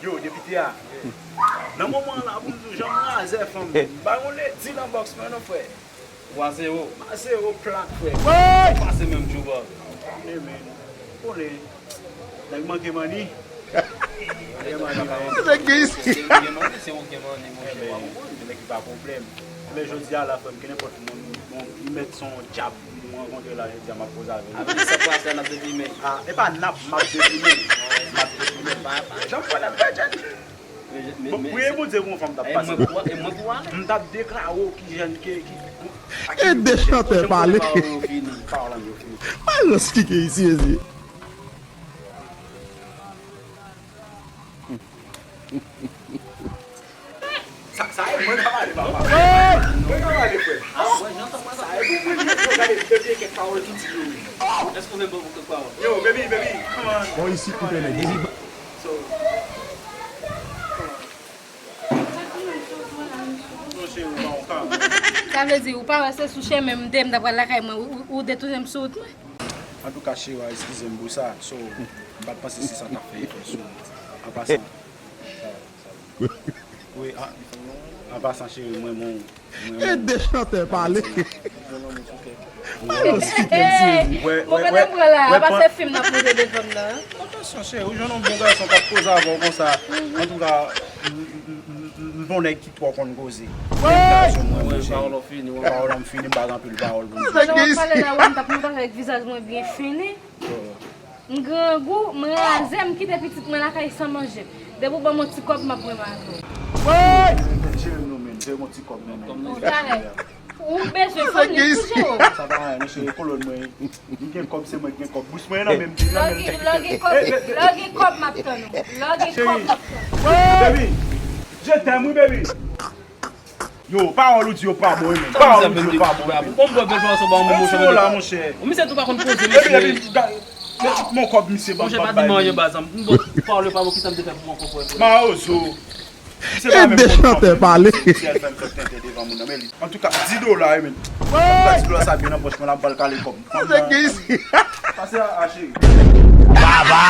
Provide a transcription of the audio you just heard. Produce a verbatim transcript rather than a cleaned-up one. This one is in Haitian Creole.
Yo, depite a. Nan moman an la, pou m di w, jan m razè fanm, m bay yon ledi nan bòks mwen non, frè. Twa zewo. Twa zewo plat, frè. Woy! Pase menm djouba. Konnen, men. Konnen. Nèg manke manni. Manke manni, men. Nèg gen isi. Se ou gen manni, se ou gen manni, monchè, w a konprann. Nèg ki pa pwoblèm. Men jodi a la, frè m, kenenpòt moun, moun, li mèt se yon dyab, m rankontre la jodi a, m ap koze avè l. Avè sa pase a, n ap deplimen. Ah, e pa n ap, m ap deplimen. M ap deplimen. Pa, pa janm pran nan bèjèt. Men, men, men, bon, priye Bondye pou yon fanm t ap pase. E mwen pou, e mwen pou ale. M t ap deklare w ki jèn, ki, ki, ki. E de chantè pale. Pawòl an yo fini. Pawòl an yo fini. Sa, sa e mwen k ap pale, papa. Mwen k ap pale, frè. Sa e pou mwen, yo gade, depi e kèk pawòl ki di yo. Èske w vle ban mwen kèk pawòl? Yo, baby, baby, come on. Bon, isi koupe nèg. So, come on. Non, cheri, ou pa yon ka. Sa vle di, ou pa wè se sou chemen m te, m ta pral lakay mwen, ou, ou, ou detounen m sou wout mwen? Antouka, cheri, eskize m pou sa. So, m pa t panse se sa w t ap fè efè sou mwen. An pasan, wi, an, an pasan, cheri, mwen, mwen, mwen, e de chantè pale. Pale yon ti kèk. Bon, kote m pran la? A pa se fim n ap montre devan m nan. Atansyon, cheri, ou jwenn yon bon gason k ap koze avè w konsa. Antouka, m, m, m, m, m pa yon nèg ki twò konn koze. Wi! Pawòl an fini, wi. Pawòl an fini, m pa gen anpil pawòl pou m di. Jan w ap pale la, wi, m t ap montre avèk vizaj mwen byen fini. M grangou, m razè, m kite pitit mwen lakay san manje. Depi w ban m yon ti kòb, m ap renmen avè w. Wi! Jere m non, men, jere m yon ti kòb non, men. Ou bezwen fanm li pou jere w. Sa pa anyen, mesye, kolòn mwen. M gen kòb, se mwen ki gen kòb. Bous mwen nan men m, nan men l. Lè w gen kòb, lè w gen kòb, m ap tann ou. Lè w gen kòb, m ap tann ou. Baby, je t'aime, wi, baby. Yo, pawòl ou di yo pa bon, wi, men. Pawòl ou di yo pa bon, wi, men. Kòm bwè bèl pawòl sou ba yon bon, monchè. Ou misye tou pa konn poze, mesye. Epi, epi, ga-, men, mon kòb, misye, ban m bay. Monchè, pa di m anyen, baz, m bon, pawòl yo pa bon, kisa m te fè pou mwen konprann? Mawozo. Misye pa menm konn kòb, men misye al fè m fè tenten devan moun nan, men li. Antouka, dis dola, wi, men. Antouka, dis dola sa byen nan pòch mwen, l ap ba l kale kòb. Pase a, a cheri. Baba!